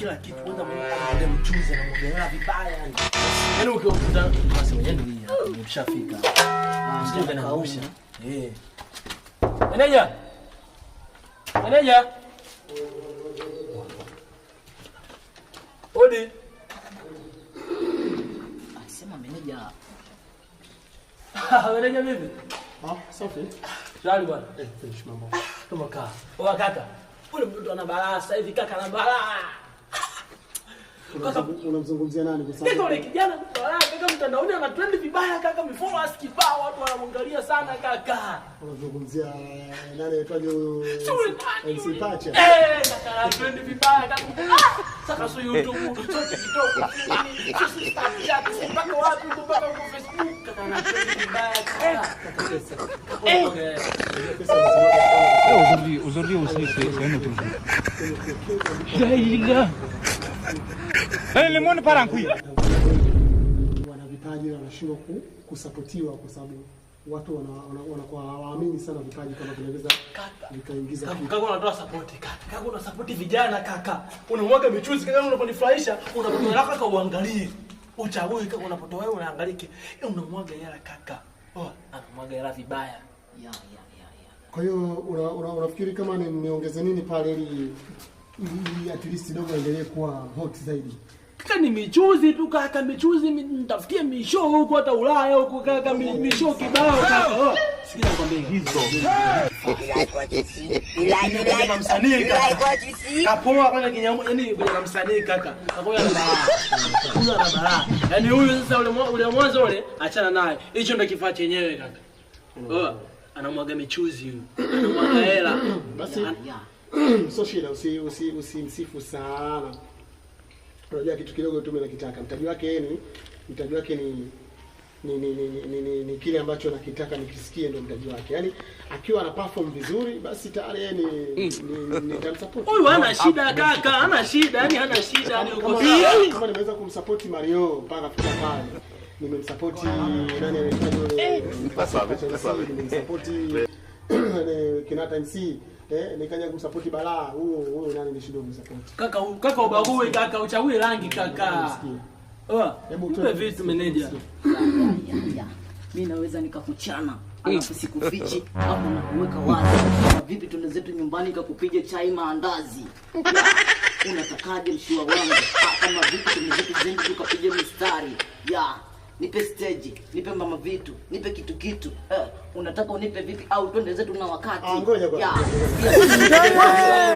Kila kitu kwanza mwenye mchuzi anamwaga vibaya yani. Yaani ukiwakuta basi mwenyewe ndio hii hapa nimeshafika. Ah, sije kaniangusha. Eh. Meneja. Meneja. Odi. Sema meneja. Meneja vipi? Ah, safi. Shwari bwana. Eh, fresh mambo. Kama kaa. Oa kaka. Ule mtoto ana balaa sasa hivi kaka ana balaa. Unamzungumzia nani kwa Kaka sababu? ule kijana balaa kaka mtandaoni ana trend vibaya kaka, followers kibao watu wanamwangalia sana kaka. Unamzungumzia nani anaitwaje huyu? Si ule nani MC yule? Pacha. Eh, kaka ana trend vibaya kaka. Ah, sasa sio YouTube, sio TikTok, sio Snapchat, sio mpaka wapi huko mpaka huko Facebook kaka ana trend vibaya kaka. Eh. Pesa anazimaga sana. Aujourd'hui, aujourd'hui aussi, c'est un autre jour. Eh, le monde part en couille. Wana vipaji na wanashindwa kusapotiwa kwa sababu watu wanakuwa hawaamini sana vipaji kama vinaweza vikaingiza Kaka, kitu. kaka unatoa support kaka. Kaka una support vijana kaka. Unamwaga michuzi kaka, unaponifurahisha, unapotoa hela kaka uangalie. Uchague kaka, unapotoa wewe unaangalie. Eh, unamwaga hela kaka. Oh, anamwaga hela vibaya. Ya. Kwa hiyo unafikiri kama niongeze nini pale ili at least dogo aendelee kuwa hot zaidi? Kaka ni michuzi tu kaka, michuzi nitafutie misho huko hata Ulaya huko kaka, misho kibao kaka. Oh, sikiza nikwambie. Hizo. Kama msanii kaka. Kapoa kwanza kinyamu, yani kwenye msanii kaka. Kapoa ana balaa. Huyu ana balaa. Yaani huyu sasa ule mwanzo ule achana naye. Hicho ndio kifaa chenyewe kaka. Oh, anamwaga michuzi huyu. Anamwaga hela. Basi Ya. sio shida, usimsifu sana. Unajua kitu kidogo tu mimi nakitaka. Mtaji wake yeye ni mtaji wake ni kile ambacho nakitaka nikisikie ndio mtaji wake. Yaani akiwa ana perform vizuri basi tayari yeye ni nitamsupport. Huyu hana shida kaka, hana shida, yani hana shida, yani uko Kama, sawa. kama nimeweza kumsupport Mario mpaka kufika pale. Nimemsupport nani anaitwaje yule? Nimemsupport Kinata MC. Eh, nikaja kumsupport Balaa. Huo huo nani nishindwe kumsupport. Kaka, kaka ubague kaka, uchague rangi kaka. Oh, Hebu mpe twende. vitu meneja. Ya. Mi naweza nikakuchana alafu sikufichi hapo na kuweka wazi. Kama vipi twende zetu nyumbani kakupiga chai maandazi. Ya, unatakaje mshua wangu? Ah, kama vipi twende zetu zendi tukapiga mistari. Ya, nipe stage, nipe mama vitu, nipe kitu kitu. Eh, unataka unipe vipi au twende zetu na wakati? Ah, ngoja kwanza. Ya, sikia.